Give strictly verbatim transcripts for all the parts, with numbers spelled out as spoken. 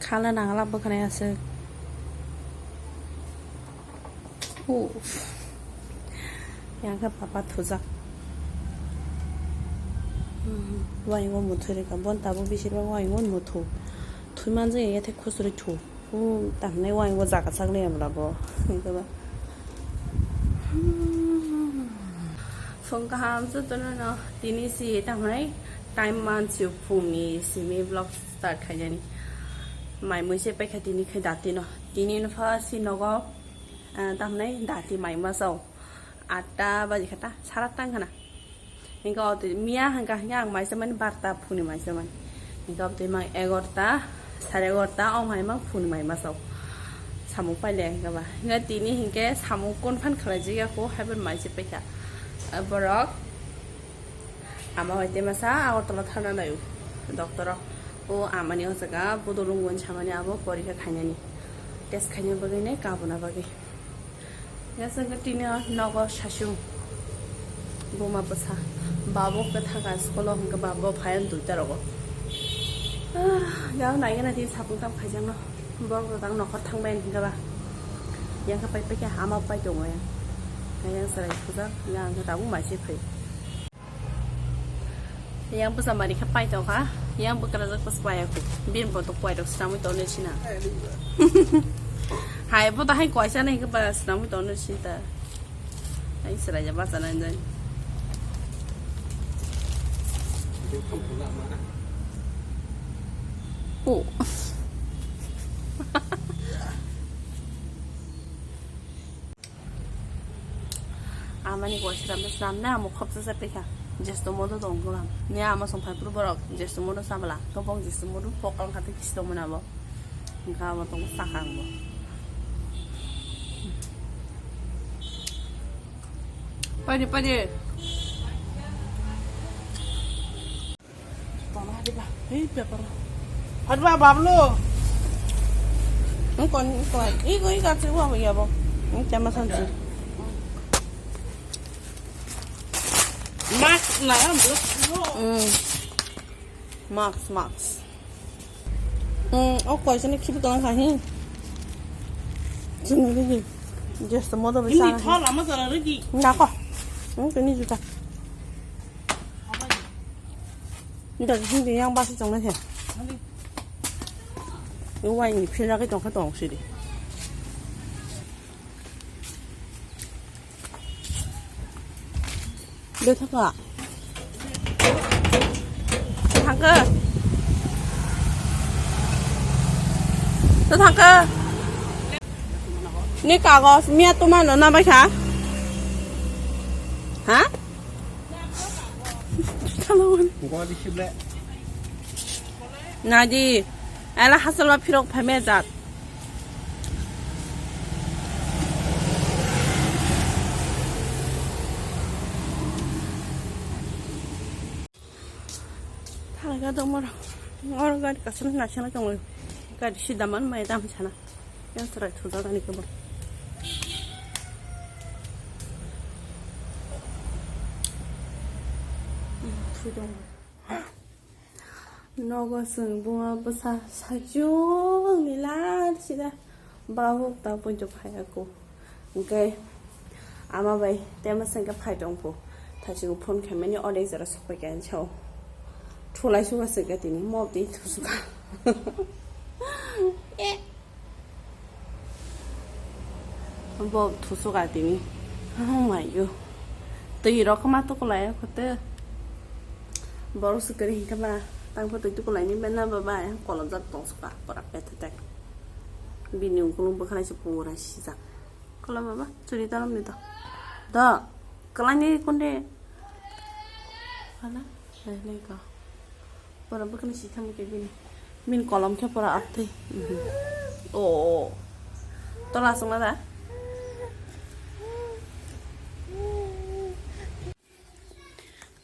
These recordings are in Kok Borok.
Khala nangla bwkhwnai aswk. Uff. Yang khe papa thujak. Hmm, waingo muthu rikha. Bon tabuk bisir bang waingo muthu. Thui manjak ya tei khusuri thu. Hmm, tamni waingo jaga sak le amra bo. Hingkhe ba. Hmm. Phung kaham jotono no tini si tamni time mansi phungni simi vlog start khainani. Mai mui se paikha tini khai dati no. Tini no pha si nogo, ah, tamni dati mai masao. Atta baji khata, sara tang khana. Hingke o twi miya hingka hingke ang mai chamani barta phuni mai chamani. Hingke o twi mang egarota, sare egarota, o hai mang phuni mai masao. Samung paile hingke ba. Hingke tini hingke samung konphan khlai jigya ko, haibo mai se paikha. Borok ama bai tei masa Agartala thana laio. Doctor o amani o jaga bodol wngwi samani abo porikha khainani. Test khaina bagwi nai kabuna bagwi. Yasengke tini nogo sasung. Buma bwsa. Babo khe thangkha school o hwnkhe babo phaiya duita rogo. Ah, ya naigena tini sapung tam khaijakno. Borok rok tang nokhor thangbai hwnkhe ba. Yang khe pai paikha ama pai tongo yang. Yang chwrai thujak yang khe tabuk mai se phai. Yang bwsa mari khe pai tongkha, yang bwkrajak bwsa pai aku. Bini bo to kwai rok swnamwi tongnai sina. Hai bo to hai kwai sana hingke ba swnamwi tongnai sinta. Hai sraija basa nai nai. Oh. Amani koisra bwswk namnai amo khopsa se paikha. Jesto modo tong glam. Ni ama song phai phuru borok jesto modo sabla. Kobong jesto modo pokal kha tei kisi tongmani abo. Hingkha abo tong sakha ang bo. Padi, padi. Hadi ba, Bablu. Ang kon, kon. Iko, iko, iko, iko, iko. Ang tema sanji. Mask na, ang belok. Mm. Mask, mask. Mm, oh, koi sini khibi tong kha hi. Sini lagi. Just modo bisa. Ini thol ama sara lagi. Nako. Hmm, ini juta. Nda hindi yang basi tong na he. Yo wai ni phila ke tong kha tong sidi. Be thaka. Thangka. To thangka. Ni kagos miya tuma no na bai kha. Ha? Gua di sibla. Nadi, ala hasalma phirok phaimaya jat. Thalaga dongmaro. Oro gari kasana nasana tongo. Gari sida man maya dam sana. Yang serai thujak ani kebo. Phui dong. Nogo chwng buma bwsa sachung ni lar sida. Bahuk ta poito phai ako. Hwnkhe ama bai tema sengkhe phai tongphu. Thaichukgo phone khaimani odek jora sokpai kha ani sao. Thulai suka sengkhe tini mop twi thusuka. Eh. Bo thusuka tini. Oh my God. Twi rok ma tukulai ako te. Borok se kwrwi hinkhe ba tangpha twi tukulai ni bena baba yang kolom jak tongsuka pura pethetek. Bini ukulung bwkhanai se pura sijak. Kola baba, churi talom ni to. Do, kalai ni kunde. Hala, eh, lei ko. Pura bwkani si thangwi khe bini. Min kolom khe pura aptwi. Mhm. O, o. Tola songla da?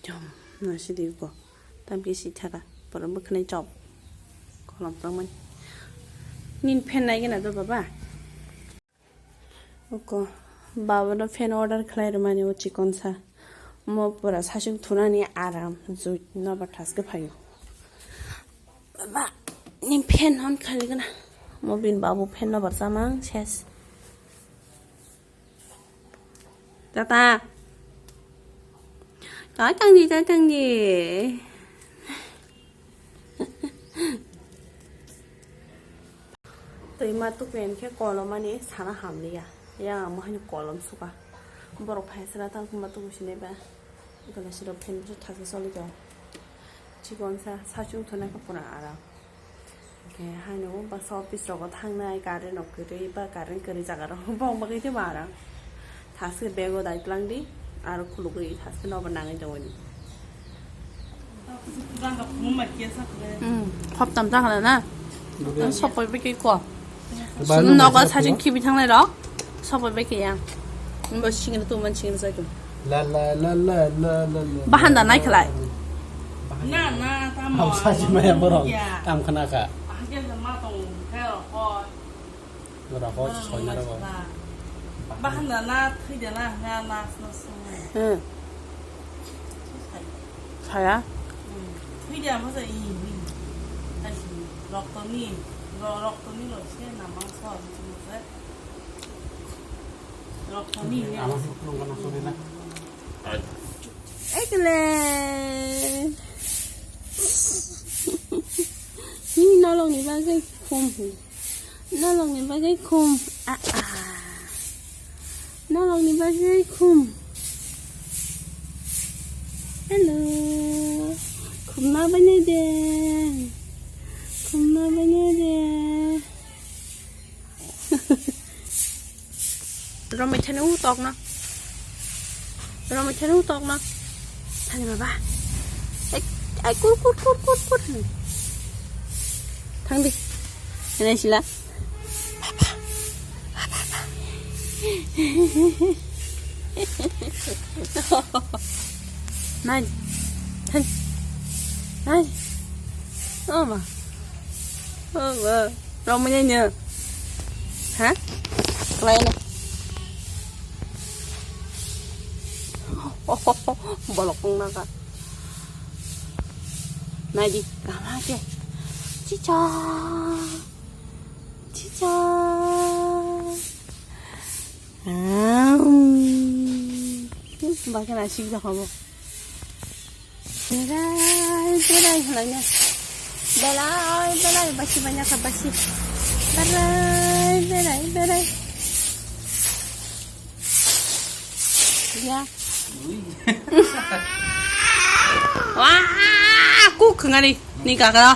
Jom, nasi di ko. Tam khe si thaka. Pura bwkani chop. Kolom tongmani. Nin phen nai gena do baba. Oko babono fan order khlai rwmani o chikon sa. Omo pura sasuk thunani aram jui nobar thaske phaio. Baba, Ni fan hon khali gana. Mobin babu fan no barsamang ses. Tata. Ta tangdi, ta tangdi. Twi ma tuklen khe kolomani sana hamliya. Yang ang mohani kolom suka. Borok phaisana tang ma tuku sinai ba. Gana siro fan bisa thasa soli tong. Chikon sa, sa chung thona ka pura ara. Khe haino baksa office rogo thangnai, current rok kwrwi ba current kwrwi jaga rok bong bagwi tei ba rang. Thaske bego dai tlang di, aro khulugwi thaske nobo nangwi tongwi di. Hmm, khoptam jakhala na? Sopoi bikhi ko. Nogo sajing khibi thangnai rok. Sabo beke ya. Bo singir tu man singir sai tu. La la la la la la la. Bahan da nai khalai. Na, na, tamo. Hausa si maya borok. Ya. Tam khana ka. Bahan da ma tong khe rokho. Rokho soi na rokho. Bahan da na, thui da na, na, na, na, na. Hmm. Saya? Hmm. Thui da ma sa i, i. Ai si, rokto ni, ro-, rokto ni lo se na ma sa, se. Ekle. Ni nolong ni bagwi khum. Nolong ni bagwi khum. Ah, ah. Nolong ni bagwi khum. Hello. Khum ma bani de. Khum ma bani de. Romwi thani u tokno. Romwi thani u tokno. Thani baba. Ai, ai, kur, kur, kur, kur, kur. Thang di. Hinai sila. Nai. Thang. Nai. Oma. Oma. Romwi nai no. Ha? Klai no. Bolok wng naka. Nai di, kama ke. Chicha. Chicha. Bakhe na sik jakha bo. Berai, berai, hwnlaino. Belai, belai, basi, banya kha, basi. Berai, berai, berai. Ya. Wah, kuk khngani, ni kakra.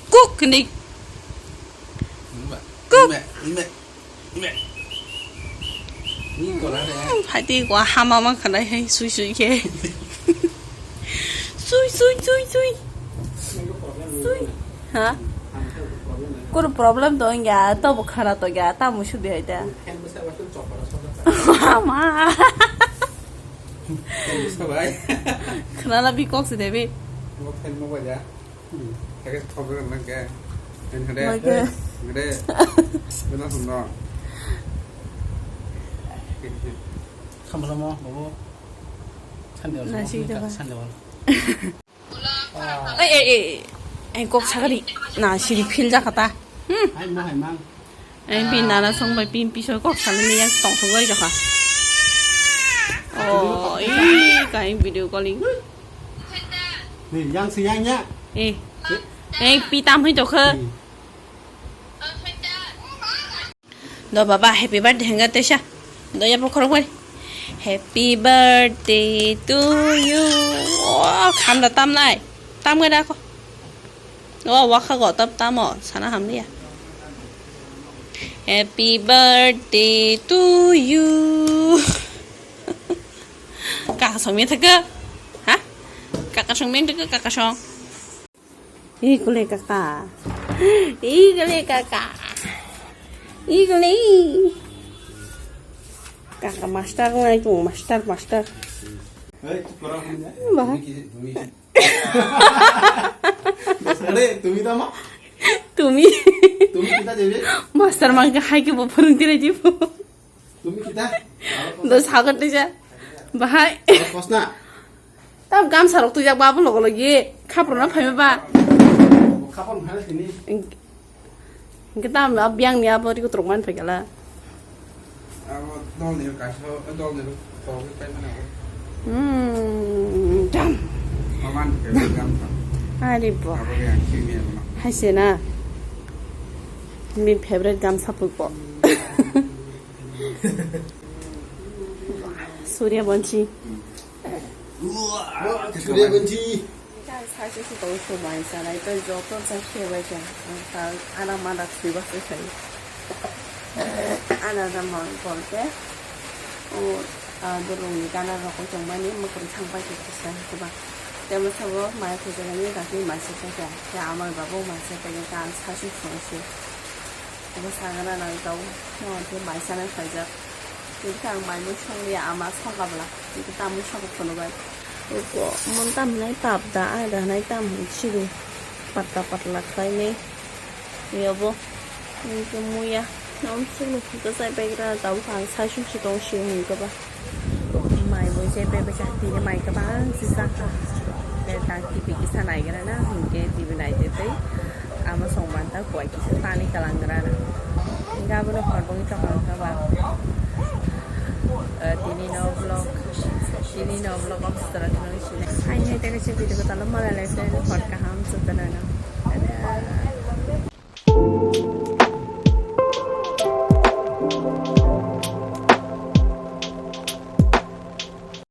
Kuk ni. Kuk. Phati ko hama ma khanai hai sui sui khe. Sui, sui, sui, sui. Sui. Ha? Kunu problem to wngya, to bo khana to ya, ta musu di hai ta. Ama. Khana la bi kok se debi. Theke thok rwna khe. Hede. Hede. Bena sundo. Khamalomo, bobo. Sande wal. Nasi jaga. Sande wal. Ei, ei, ei, ei. Ei, kok sagari. Na, siri phil jakha ta. Hmm. Hai ma, hai ma. Ei, bi nana song bai pin piso kok salani yang tong song bai jakha. Oh, ih, kain video calling. Ni yang si yang ya. Eh. Eh, pi tam hai tokha. Hmm. Do baba, happy birthday hwnga tesa. Do ya bokhorok bai. Happy birthday to you. Oh, khanda tamnai. Tam ga da ko. Oh, wakha go tab tamo. Sana hamliya. Happy birthday to you. Kaka song mi thaka? Ha? Kaka song mi thaka, kaka song. Ikule kaka. Ikule kaka. Ikule. Kaka master ngai tu, master, master. Hey, tu korang punya. Bah. Tumi ki, tumi. Are, tumi tama? Tumi. Tumi kita jadi. Master mangka hai ke bo phurung tira jibo. Tumi kita. Do sagat dija. Bahai. Kosna. Tam gamsa rok tujak ba abo logo logi. Khapro na phaima ba. Khapro na phaima sini. Hingke tam na biang ni abo riko trok man phai kala. Abo dol ni kaisa, dol ni rok tol kai mana abo. Hmm, dam. Maman ke gam ta. Ari bo. Abo yang simi abo. Hai se na. Mi favorite gam sapuk bo. Surya Banshi. Surya Banshi. Ang saisi se tong se mai sanai, tei joto cha khe bai kha. Ang ta ana mana thwiba se sai. Ana da man korte. O, ah, dorong ni gana rok tong mani, mwkhang thang bai khe kisa khe ba. Tei mo sabo mai khe jani da khe mai se khe. Tei amar babo mai se khe, ang saisi tong se. Obo sagana nang tau, no, tei mai sana khaijak. Tei ang mai mui song ya, ama song kabla. Tei ta mui song kono bai. Oko, mon tam hinai pap da, ai da hinai tam hin siru. Patla patla khlai nei. Yobo. Tei muya. Nom sulu. Tei sai bai gra tau kha, sai sum si tong si hin kaba. Mai bo je bebak tini mai kwbang se saka. Bebak T V kisa naigra na, hinkhe T V naitwi tei ama songmanta kuai kisa tani kalangra na. Hinkhe abono hor bongwi tongkha ba. Eh, tini no vlog, tini no vlog om sutra tino sini. Hai hai tei kaisa video ko talo malai lai hor kaham sutra na.